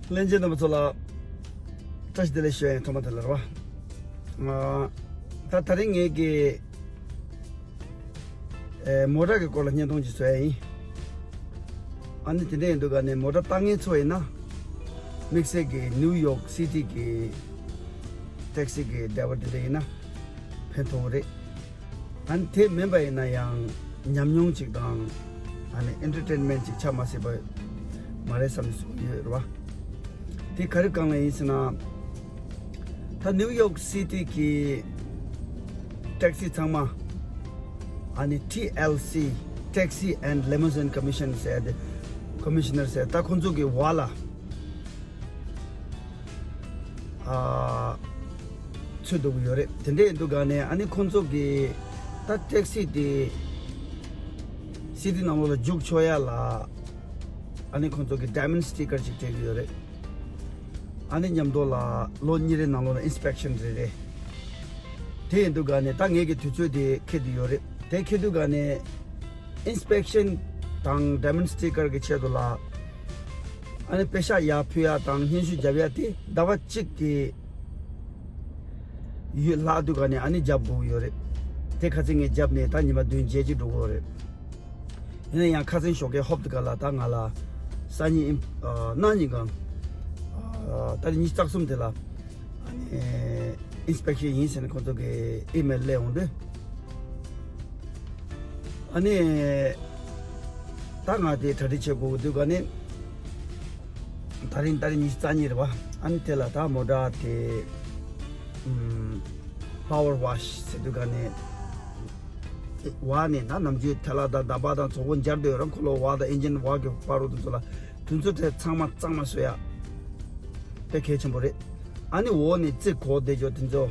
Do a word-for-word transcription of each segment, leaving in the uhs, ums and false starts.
ལྷན་རྒྱས་རྣམ་པ་ཚོ་ལ་བཀྲ་ཤིས་བདེ་ལེགས་ཞུ་ཡ་ཡིན། ཐོག་མ་དེ་ལ་རེད་བ། ཨ། ད་དེ་རིང་ངེད་ཀྱིས་ཨེ། མོ་ཊ་གི་སྐོར་ལ་བརྙན་ཐུང་ཅིག་བཟོ་ཡ་ཡིན། ཨ་ནི་དེ་འདྲ་ཡིན་དུས་ག་ནས་མོ་ཊ་བཏང་མཁན་ཚོ་ཡིན་ན། དམིགས་བསལ་གྱི་ནིའུ་ཡོག་སི་ཊི་གི་ཊེག་སི་གི་ཌ་རའི་ཝར་དེ་འདྲ་ཡིན་ན་ཕན་ཐོགས་རེད། ཨ་ནི་དེ་མིན་པ་ཡིན་ན་ཡང་ཉམས་མྱོང་ཅིག་དང་། ཨ་ནི་ཨེན་ཊར་ཊེན་མེན་ཊི་ཅིག་ཆགས་མ་སྲིད་པ་མ་རེད་བསམ་ནས་གསུངས་ཡོད་རེད་བ། དེ་ག་རེ་སྒང་ལ་ཡིན་ཟེར་ན། ད་ནིའུ་ཡོག་སི་ཊི་གི་ཊེག་སི་ཚང་མ། ཨ་ནི་ཊི་ཨེལ་སི། Taxi and Limousine Commission ཟེར་ཏེ། ཀོ་མི་ཤ་ནར་ཟེར། ད་ཁོང་ཚོ་གི་འོག་ལ། ཨ། ཚུད་འགྲོ་གི་ཡོད་རེད། དེ་འདྲ་ཡིན་དུས་ག་ནས་ཨ་ནི་ཁོང་ཚོ་གི་ད་ཊེག་སི་དེ་སི་ཊི་ནང་ལོགས་ལ་རྒྱུག་ཆོག་ཡ་ལ། ཨ་ནི་ཁོང་ཚོ་གི་ཌའི་མོན་ཌི་སི་ཊི་ཀར་ཅིག་སྤྲད་ཀྱི་ཡོད་རེད། ཨ་ནི་མཉམ་དུ་ལ་ལོ་གཉིས་རེ་ནང་ལོགས་ལ་ཨིན་སི་པེག་ཤན་རེ་རེ། དེ་ཡིན་དུས་ག་ནས་ད་ངེད་ཀྱི་དུས་ཚོད་དེ་འཁེལ་དུ་ཡོད་རེད། དེ་འཁེལ་དུས་ག་ནས་ཨིན་སི་པེག་ཤན་དང་ཌའི་མོན་ཌི་སི་ཊི་ཀར་གི་ཆེད་དུ་ལ། ཨ་ནི་པེ་ཤག་ཡར་ཕུལ་ཡ་དང་སྙན་ཞུ་རྒྱབ་ཡ་དེ་ཟླ་བ་གཅིག་གི་ཡོད་ལྷག་དུས་ག་ནས་ཨ་ནི་རྒྱབ་དགོས་ཀྱི་ཡོད་རེད། དེ་ཁ་སང་ངས་རྒྱབ་ནས་ད་ཉི་མ་བདུན་བརྒྱད་ཅིག་འགྲོ་གི་ཡོད་རེད། ཡིན་ན་ཡང་ཁ་སང་ཞོགས་ཀས་ཧོབ་དེ་ག་ལ་ད་ང་ལ་སང་ཉིན་ཨིན། ཨ། གནངས་ཉིན་གང་། ཨ། ཏ་རིག་ཉི་ཤུ་རྩ་གསུམ་དེ་ལ་ཨ་ནི་ཨིན་སི་པེག་ཤན་ཡིན་ཟེར་ནས་ཁོང་ཚོ་གི་ཨི་མེལ་སླེབས་འོང་དུས། ཨ་ནི་ད་ང་དེ་གྲ་སྒྲིག་བྱེད་དགོས་འདུག་ག་ནི། ད་རིང་ཏ་རིག་ཉི་ཤུ་རྩ་གཉིས་རེད་བ། ཨ་ནི་དེ་ལ་ད་མོ་ཊ་དེ། ཨམ། པ་ཝར་ཝ་ཤི་ཟེར་དུས་ག་ནི། འོག་ནས་ན་ནམ་རྒྱུན་ཐལ་བ་དང་ལྡག་པ་དང་བཙོག་པ་འབྱར་དུ་ཡོད་ར། འཁོར་ལོ་འོག་དང་ཨིན་ཇིན་འོག་གི་པར་རོ་དེ་ཚོ་ལ། དེ་ཚོ་དེ་ཚང་མ་གཙང་མ་བཟོ་ཡ། དེ་གལ་ཆེན་པོ་རེད། ཨ་ནི་འོག་ནས་རྩི་གོག་བསྡད་ཅོག་དེ་ཚོ་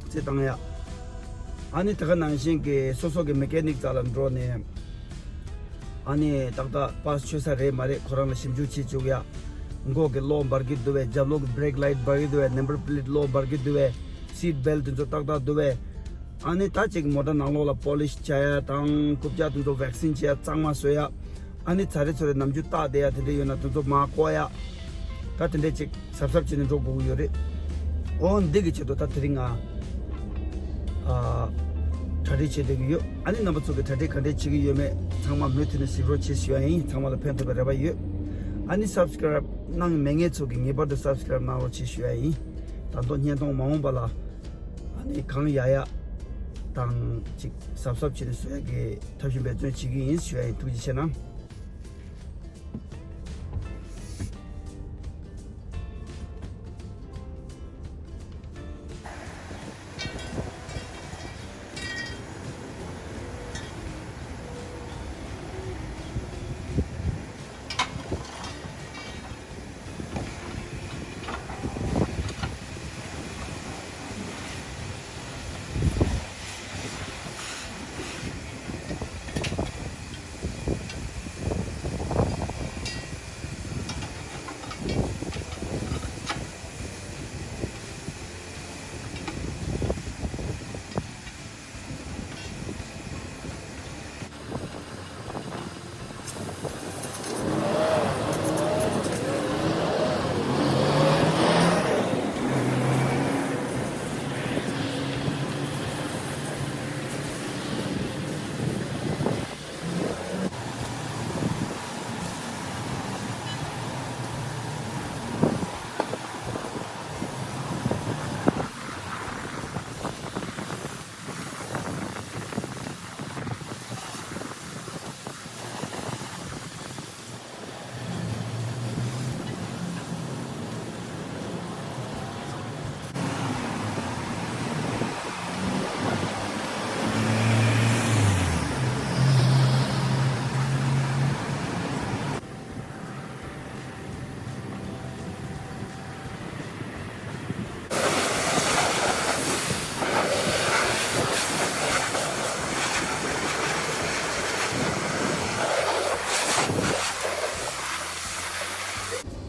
རྩི་བཏང་ཡ། ཨ་ནི་དེ་ག་ནང་བཞིན་གྱི་སོ་སོ་གི་མེ་ཀ་ནིག་རྩ་ལ་འགྲོ་ནས། ཨ་ནི་ཏག་ཏག་པཱ་སི་ཆོད་ས་རེད་མ་རེད་ཁོ་རང་ལ་ཞིབ་འཇུག་བྱེད་བཅུག་ཡ། མགོ་གི་གློག་འབར་གི་འདུག་བས། རྒྱབ་ལོགས་ཀྱི་བྷི་རེག་ལའིཊ་འབར་གི་འདུག་བས། ནམ་བར་པི་ལེཊ་གློག་འབར་གི་འདུག་བས། སིཊ་བེལ་དེ་ཚོ་ཏག་ཏག་འདུག་བས། ཨ་ནི་ད་ཅིག་མོ་ཊ་ནང་ལོགས་ལ་པོ་ལིཤ་བྱ་ཡ་དང་རྐུབ་བཀྱག་དེ་ཚོ་ཝེག་སིན་བྱེད་ཡ་གཙང་མ་བཟོ་ཡ། ཨ་ནི་ཚ་རེ་ཚོ་རེ་ནམ་རྒྱུན་བཏགས་བསྡད་ཡ་དེ་འདྲ་ཡོད་ན་དེ་ཚོ་མར་བཀོག་ཡ། ད་དེ་འདྲ་ཅིག་གཟབ་གཟབ་བྱས་ནས་འགྲོ་དགོས་ཀྱི་ཡོད་རེད། འོ་འདི་གི་ཆེད་དུ་ད་དེ་རིང་ང་ཨ། གྲ་སྒྲིག་བྱེད་བསྡད་ཀྱི་ཡོད། ཨ་ནི་རྣམ་པ་ཚོ་གི་གྲ་སྒྲིག་ག་འདྲས་བྱེད་ཀྱི་ཡོད་མེད་ཚང་མ་མུ་མཐུད་ནས་གཟིགས་རོགས་བྱེད་ཞུ་ཡ་ཡིན། ཚང་མ་ལ་ཕན་ཐོགས་པའི་རེ་བ་ཡོད། ཨ་ནི་སབ་སི་ཀ་རབ་གནང་མེད་མཁན་ཚོ་གི་ངེས་པར་དུ་སབ་སི་ཀ་རབ་གནང་རོགས་བྱེད་ཞུ་ཡ་ཡིན། ད་དུང་བརྙན་ཐུང་མ་འོངས་པ་ལ་ཨ་ནི་གང་ཡག་ཡག་དང་ཅིག་གཟབ་གཟབ་བྱས་ནས་བཟོ་ཡ་གི་ཐབས་ཤེས་འབད་བརྩོན་བྱེད་ཀྱི་ཡིན་ཞུ་ཡ་ཡིན། ཐུགས་རྗེ་ཆེ་གནང་།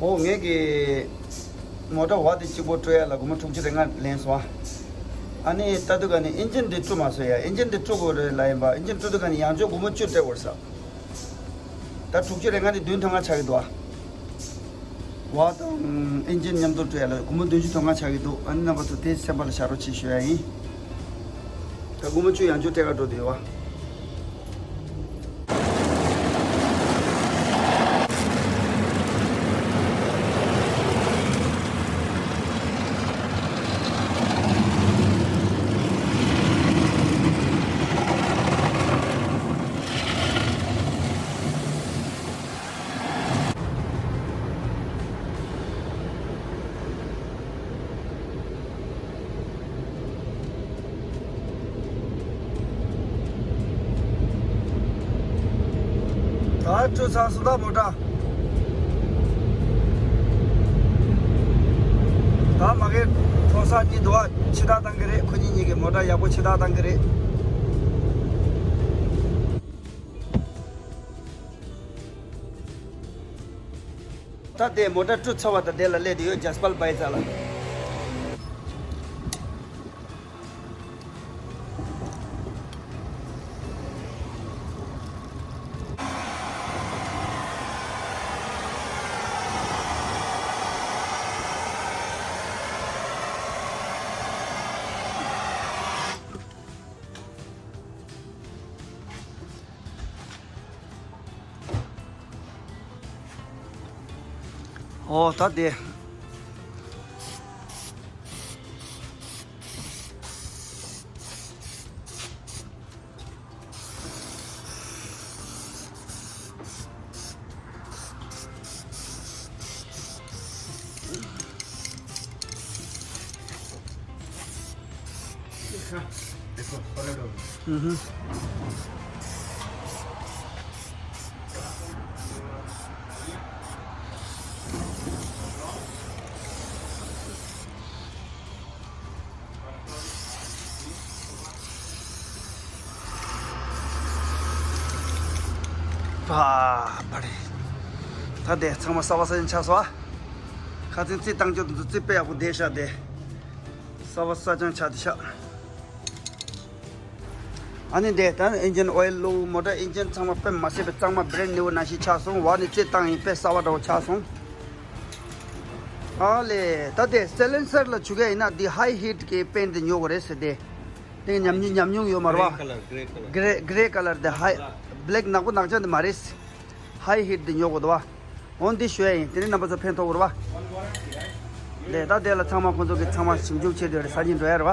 འོ་ངས་ཀྱི་མོ་ཊ་བ་དེ་གཅིག་པོ་སྤྲོད་ཡ་ལ་སྒོར་མོ་དྲུག་ཅུ་རེ་ལྔ་ལེན་སོང་ཨ། ཨ་ནི་ལྟ་དུས་ག་ནི་ཨིན་ཇིན་འདི་བཀྲུ་མ་སོང་ཡ། ཨིན་ཇིན་འདི་བཀྲུ་དགོས་རེད་ལ་ཡིན་པ། ཨིན་ཇིན་བཀྲུ་དུས་ག་ནི་ཡང་བསྐྱར་སྒོར་མོ་བཅུ་སྤྲད་དགོས་ས། ད་དྲུག་ཅུ་རེ་ལྔ་ནི་བདུན་ཐེངས་ལྔ་ཆགས་ཀྱི་འདུག་ཨ། བ་དང་ཨིན་ཇིན་མཉམ་དུ་སྤྲོད་ཡ་ལ་སྒོར་མོ་བདུན་ཅུ་དོན་ལྔ་ཆགས་ཀྱི་འདུག་ཨ་ནི་རྣམ་པ་ཚོ་དེ་སེམས་པ་ལ་བཞག་རོགས་གྱིས་ཞུ་ཡ་ཡིན། ད་སྒོར་མོ་བཅུ་ཡང་བཅུ་སྤྲད་ག་འགྲོ་བསྡད་ཡོད་བ། ད་བཅུ་ཚར་སོང་ད་མོ་ཊ། ད་མ་གི་མཐོ་ས་གཉིས་འདུག་ཨ། ཕྱི་ཐག་བཏང་གི་རེད། ཁོ་གཉིས་གཉིས་ཀྱི་མོ་ཊ་ཡག་པོ་ཕྱི་ཐག་བཏང་གི་རེད། ད་དེ་མོ་ཊ་བཀྲུ་ཚར་བ་དང་དེ་ལ་སླེབས་དུས་ཡོད་ཇཱས་པལ་བྷའི་རྩ་ལ། ཨོ་ད་དེ། པ་པ་རེད། ད་དེ་ཚང་མ་གསར་པ་གསར་རྐྱང་ཆགས་སོང་ཨ། ཁ་སང་རྩི་བཏང་རྒྱུ་དེ་ཚོ་རྩི་དཔེ་ཡག་པོ་བསྡད་ཤག་དེ། གསར་པ་གསར་རྐྱང་ཆགས་བསྡད་ཤག་ཨ་ནི་དེ་ད་ཨིན་ཇིན་ཨོ་ཡལ་བླུགས། མོ་ཊ་ཨིན་ཇིན་ཚང་མ་དཔེ་མ་སྲིད་པའི་གཙང་མ་བྷི་རེན་ནིའུ་ནང་བཞིན་ཆགས་སོང་། འོག་ནས་རྩི་བཏང་ཡིན་དཔེ་གསར་པ་འདྲ་བོ་ཆགས་སོང་། ཨ་ལེ། ད་དེ་སེ་ལེན་སར་ལ་བྱུག་ཡ་ཡིན་ན་འདི་ཧའི་ཧིད་ཀྱི་པེན་དེ་ཉོ་དགོས་རེད་ཟེར་ཏེ། དེ་ཉམས་མྱོང་ཉམས་མྱོང་ཡོད་མ་རེད་བ། Grey color, grey color. Grey, grey color དེ་ཧའི་བྷི་ལེག་ནག་པོ་ནག་ཅན་དེ་མ་རེད། ཧའི་ཧིད་དེ་ཉོ་དགོས་འདུག་བ། འོ་འདི་ཞུ་ཡ་ཡིན། དེ་ནི་རྣམ་པ་ཚོ་ཕན་ཐོགས་དགོས་རེད་བ། ལས་ད་དེ་ལ་ཚང་མ་ཁོང་ཚོ་གི་ཚང་མ་ཞིབ་འཇུག་བྱེད་དུས་རེད། ས་ཆ་འགྲོ་ཡ་རེད་བ།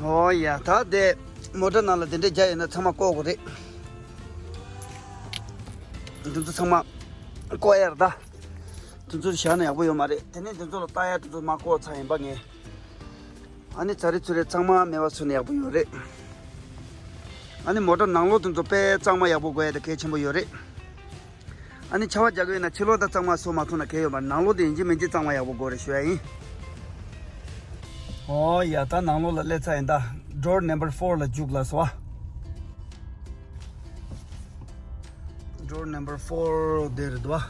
ཨོ་ཡ། ད་དེ་མོ་ཊ་ནང་ལ་དེ་འདྲས་རྒྱག་ཡོད་ན་ཚང་མ་བཀོག་དགོས་རེད། འདི་ཚོ་ཚང་མ་བཀོག་ཡ་རེད་ད། དེ་ཚོ་བཞག་ན་ཡག་པོ་ཡོད་མ་རེད། དེ་ནས་དེ་ཚོ་ལ་ལྟ་ཡ་དེ་ཚོ་མ་བཀོག་ཚར་ཡིན་པ་ངས། ཨ་ནི་ཚ་རེ་ཚུ་རེ་ཚང་མ་མེད་པ་བཟོས་ན་ཡག་པོ་ཡོད་རེད། ཨ་ནི་མོ་ཊ་ནང་ལོགས་དེ་ཚོ་དཔེ་གཙང་མ་ཡག་པོ་དགོས་ཡ་དེ་གལ་ཆེན་པོ་ཡོད་རེད། ཨ་ནི་ཆར་པ་རྒྱག་གི་ཡོད་ན་ཕྱི་ལོགས་ད་གཙང་མ་བཟོ་མ་ཐུབ་ན་གལ་ཡོད་མ་རེད། ནང་ལོགས་དེ་ཡིན་གཅིག་མིན་གཅིག་གཙང་མ་ཡག་པོ་དགོས་རེད་ཞུ་ཡ་ཡིན། ཨོ་ཡ། ད་ནང་ལོགས་ལ་སླེབས་ཚར་ཡིན་ད། Door number four ལ་རྒྱུགས་ལ་སོ། Door number four དེ་རེད་དོ།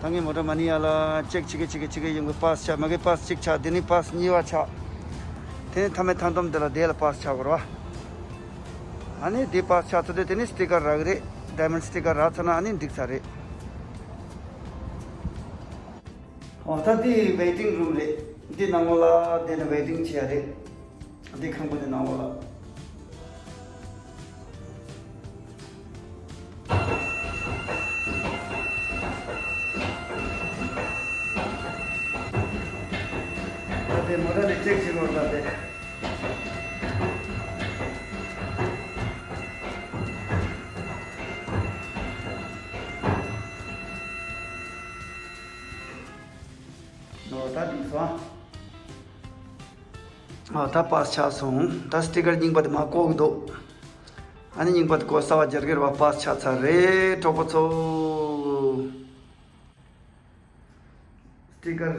ད་ངས་མོ་ཊ་མ་ནི་ཡ་ལ་ཅེག་བྱེད་ཀྱི་བྱེད་ཀྱི་བྱེད་ཀྱི་ཡོང་གི། པཱས་ཆགས་མ་གི། པཱས་གཅིག་ཆགས། དེ་ནི་པཱས་གཉིས་པ་ཆགས། དེ་ནི་མཐའ་མའི་མཐའ་སྡོམ་དེ་ལ་དེ་ལ་པཱས་ཆགས་དགོས་རེད་བ། ཨ་ནི་དེ་པཱས་ཆགས་ཚར་དུས་དེ་ནི་སི་ཊི་ཀར་རག་གི་རེད། ཌའི་མོན་ཌི་སི་ཊི་ཀར་རག་ཚར་ན་ཨ་ནི་འགྲིག་ཚར་རེད། ཨོ་ད་འདི་ཝེ་ཊིང་རུམ་རེད། འདི་ནང་ལོགས་ལ་བསྡད་ནས་ཝེ་ཊིང་བྱེད་ཡ་རེད། འདི་ཁང་པ་འདི་ནང་ལོགས་ལ། ད་དེ་མོ་ཊ་དེ་ཅེག་བྱེད་དགོས་ད་དེ། ཨོ་ད་འགྲིག་སོང་ཨ། ཨ་ད་པཱས་ཆགས་སོང་། ད་སི་ཊི་ཀར་རྙིང་པ་དེ་མར་བཀོག་གི་འདུག་ཨ་ནི་རྙིང་པ་དེ་བཀོག་གསར་པ་སྦྱར་གྱི་རེད་བ། པཱས་ཆགས་ཚར་རེད་གྲོགས་པོ་ཚོ། སི་ཊི་ཀར་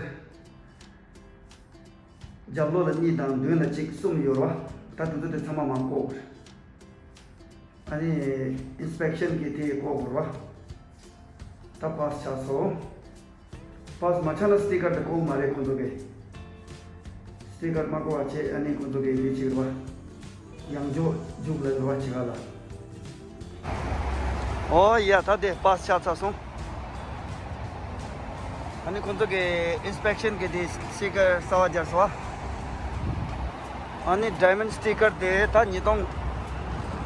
རྒྱབ་ལོགས་ལ་གཉིས་དང་མདུན་ལ་གཅིག་གསུམ་ཡོད་རེད་བ། ད་དེ་ཚོ་དེ་ཚང་མ་མར་བཀོག་དགོས་རེད། ཨ་ནི་ཨིན་སི་པེག་ཤན་གྱིས་དེ་བཀོག་དགོས་རེད་བ། ད་པཱས་ཆགས་སོང་། པཱས་མ་ཆགས་ན་སི་ཊི་ཀར་དེ་བཀོག་མ་རེད་ཁོང་ཚོ་གིས། སི་ཊི་ཀར་མ་བཀོག་པ་བྱས། ཨ་ནི་ཁོང་ཚོ་གིས་འདི་ཅིག་རེད་པ། ཡང་འཇོག་འཇུག་ལ་རེད་པ་བྱེད་ག་ལ། ཨོ་ཡ། ད་དེ་པཱས་ཆགས་ཚར་སོང་། ཨ་ནི་ཁོང་ཚོ་གིས་ཨིན་སི་པེག་ཤན་གི་དེ་སི་ཊི་ཀར་གསར་པ་སྦྱར་སོང་བ། ཨ་ནི་ཌའི་མོན་ཌི་སི་ཊི་ཀར་དེ་ད་ཉིས་སྟོང་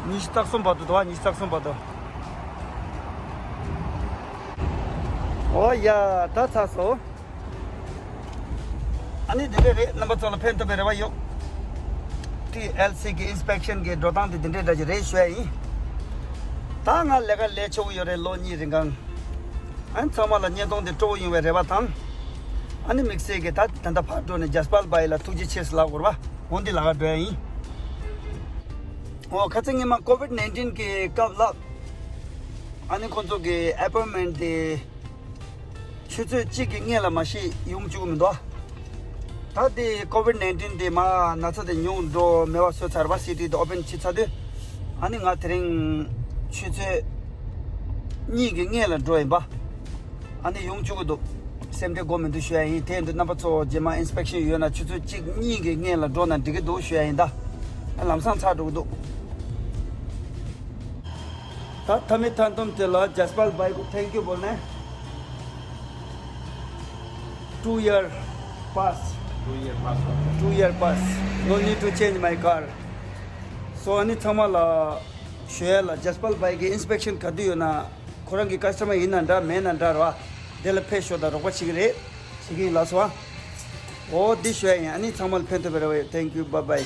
ཉི་ཤུ་རྩ་གསུམ་བར་དུ་འདུག་བ། ཉི་ཤུ་རྩ་གསུམ་བར་དུ། ཨོ་ཡ། ད་ཚར་སོང་། ཨ་ནི་འདི་འདྲས་རེད། རྣམ་པ་ཚོ་ལ་ཕན་ཐོགས་པའི་རེ་བ་ཡོད། ཊི་ཨེལ་སི་གི་ཨིན་སི་པེག་ཤན་གི་འགྲོ་སྟངས་དེ་འདི་འདྲས་འདྲ་ཅིག་རེད་ཞུ་ཡ་ཡིན། ད་ང་ལས་ཀ་ལས་ཆོག་གི་ཡོད་རེད། ལོ་གཉིས་རིང་གང་། ཨ་ནི་ཚང་མ་ལ་བརྙན་ཐུང་དེ་སྤྲོ་པོ་ཡོང་བའི་རེ་བ་དང་། ཨ་ནི་དམིགས་བསལ་གྱི་ད་ད་ལྟ་ཕར་འགྲོ་ནས་ཇཱས་པཱལ་བྷའི་ལ་ཐུགས་རྗེ་ཆེ་ཟེར་ལབ་དགོས་རེད་པ། འོ་འདི་ལབ་ག་འགྲོ་ཡ་ཡིན། འོ་ཁ་སང་སྔོན་མ་ཀོ་ཝིཌ་ནའིན་ཊིན་གི་སྐབས་ལ། ཨ་ནི་ཁོང་ཚོ་གི་ཨེ་པོའིན་མེན་ཊི་དེ་ཆུ་ཚོད་གཅིག་གི་སྔོན་ལ་མ་གཞི་ཡོང་བཅུག་གི་མི་འདུག་ད་དེ་ཀོ་ཝིཌ་ནའིན་ཊིན་དེ་མར་ན་ཚ་དེ་ཉུང་འགྲོ་མེད་པ་བཟོས་ཚར་བ། སི་ཊི་དེ་ཨོ་པན་བྱས་ཚར་དུས། ཨ་ནི་ང་དེ་རིང་ཆུ་ཚོད་གཉིས་ཀྱི་སྔོན་ལ་འགྲོ་ཡིན་པ། ཨ་ནི་ཡོང་བཅུག་གི་འདུག་སེམས་ཁྲལ་དགོས་མི་འདུག་ཞུ་ཡ་ཡིན། དེ་ཡིན་དུས་རྣམ་པ་ཚོ་རྗེས་མ་ཨིན་སི་པེག་ཤན་ཡོད་ན་ཆུ་ཚོད་གཅིག་གཉིས་ཀྱི་སྔོན་ལ་འགྲོ་ན་འགྲིག་གི་འདུག་ཞུ་ཡ་ཡིན། ད་ལམ་སང་ཚར་འགྲོ་གི་འདུག་ད་མཐའ་མའི་མཐའ་སྡོམ་དེ་ལ་ཇཱས་པཱལ་བྷའི་ཀུ་ཐེང་ཀིའུ་བོལ་ནས། Two year pass. Two year pass. Two year pass. No need to change my car. So ཨ་ནི་ཚང་མ་ལ་ཞུ་ཡ་ལ། ཇཱས་པཱལ་བྷའི་གི་ཨིན་སི་པེག་ཤན་ག་དུས་ཡོད་ན། ཁོ་རང་གི་ཀ་སི་ཊ་མར་ཡིན་ན་འདྲ་མིན་ན་འདྲ་རེད་པ། དེ་ལ་ཕེབས་ཤོག་དང་རོགས་པ་བྱེད་ཀྱི་རེད། བྱེད་ཀྱི་ཡིན། ལགས་སོ། འོ་འདི་ཞུ་ཡ་ཡིན། ཨ་ནི་ཚང་མ་ལ་ཕན་ཐོགས་པའི་རེ་བ་ཡོད། Thank you. Bye bye.